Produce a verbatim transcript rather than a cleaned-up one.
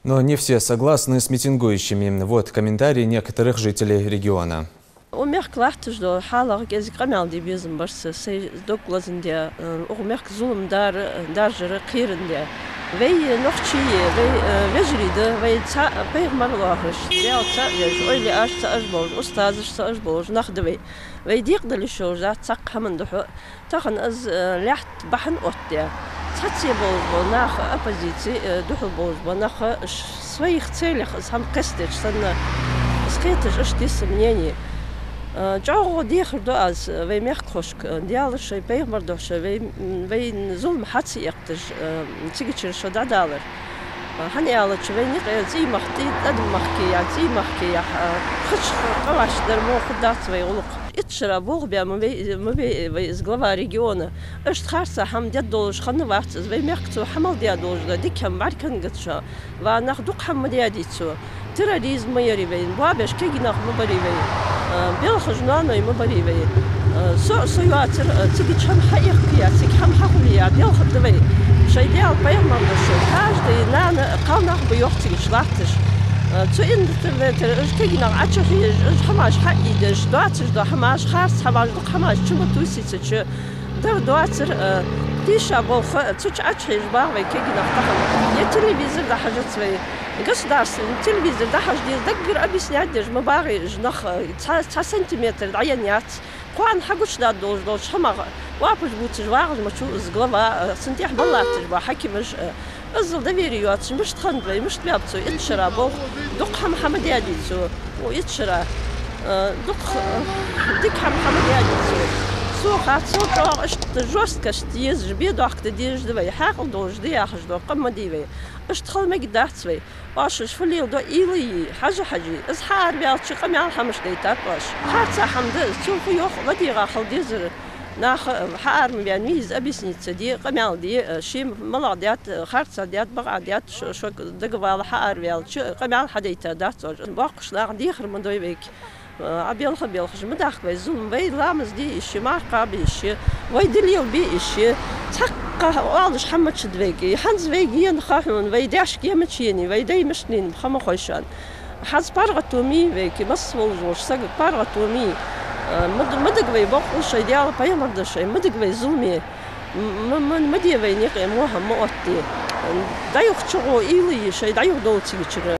Но не все согласны с митингующими. Вот комментарии некоторых жителей региона. Укх мехка латташ дола хьал кӀезига къамаьл де безам бар са, сай дог лазаш да, э, укх мехка зулам дар, даржар кхерам да. Вай нохчий, вай, э, вежарий да, вай цхьа пайхамар лоархӀаш, Даьла цаӀ веш, ойла еш цаӀ уж болаш, устазаш цаӀ уж болаш нах да вай. Вай декъадала йиш йолаш дац цхьаккха хӀаман духьа. Тахан из, э, лаьтта бахьан оттадаь, цхьацца болаш бола нах, оппозици, э, духьал болаш бола нах, э, ш-, своих целях из хӀама кхестадеш санна, из кхеташ, иштта я са мнени. Э, чӀоагӀа дехар ду аз, э, вай мехкахошка, э, Даьла шоай, пайхамара духьа шоай, вай, м, вайна зулам хьа ца эккхаш, э, цигачара шо дӀадалар. Э, хӀана аьлча, вайна юкъе цӀий мах-, цӀий, тӀадам махкеи, цӀий махкеи, э, хача къаваш дар мо хургдац вай гӀулакх. Итт шера болх баь ма вай, ма вай, вай из глава региона. Иштта харца хӀама дергдолаш хинна вац из. Вай мехка цо хӀама мел даь долаш да дика хӀама бӀаргагойташ, ва нах дукха хӀама ма даьдий цо. Терроризм ма ярий вайна, боабеш кегий нах ма барий вай, э, белхаш ноаной ма барий вай. Э, со, со йоацар, э, цигача хӀама хьаэккхаяь, цига хӀама хьахулаяь белхаш да вай. Шоай Даьла, пайхамар да шоай. Каждый нана кхалнах ба йоах цигача латташ. Э, цу интернетера уж кегий нах Ӏочухьежаш, уж хӀамаш хьаийдеш, доацаш дола хӀамаш, харц хӀамаш, дукха хӀамаш чу ма тувсий цу чу. Дар доацар, э, тийша болх, э, цу чу Ӏочухьежаш багӀа вай кегий нах тахан. Е телевизор дӀахьажац вай. Государственный телевизор дӀахьажа деза, даггара объяснять деш ма багӀий уж нах, э, цхьа, цхьа сантиметр дӀаенна яц. Кхоана хьагучадаргдолаш долча хӀамах оапаш бувцаш вагӀаш ма вац из глава, э, цунна тӀехьа мел латташ бола хьакимаш, э, иззал доверие йоацаш мишта хиннад вай, мишта баьб цо итт шера болх, дукха хӀама хьа ма даьдий цо, укх итт шера, э, дукха, э, дика хӀама хьа ма даьдий цо. Сона хац, сона чӀоагӀа иштта жёсткость езаш, бе дохка де дезаш да вай, хьаькъал долаш да яхаш дола къам ма дий вай. Иштта хила мегаргдац вай. Оаш уж фу леладу уйла е, хьажа, хьажа. Из хьаараваьлча къамаьл хӀамаш дайтад оаш. Харца хӀама да из, цунна фу йоах, ладийгӀа хила дезар. Наха хьаарам ваьннавий из объясниться де, къамаьл де, ший малагӀа даьд, харца даьд, бакъахьа даьд, шо, шо дагавала хьаараваьлча, къамаьл хьадайтаргдац оаш. Боккхача наха дехар ма дой вайга. Ӏа белха белхаш ма дахка вай зулам, вай ламаз де йиш я, марха кхаба йиш я, вай дилел бе йиш я. Цхьаккха оалаш хӀама ма чу да вайга. ХӀанз вайга ена ха хьона, вай даьшка е ма чу енай, вай дай мишта лийнаб ха ма хой шоана. ХӀанз паргӀато ма йий вайга, масса волаш волча сагага паргӀато ма йий. Ма д-, ма дага вай боккъал шоай Даьла, пайхамар да шоай, ма дага вай зуламе. М-, м-, ма де вайна юкъе во хӀама ма оттаде. ДӀаюха чугӀо уйла е шоай, дӀаюха довла цигачара.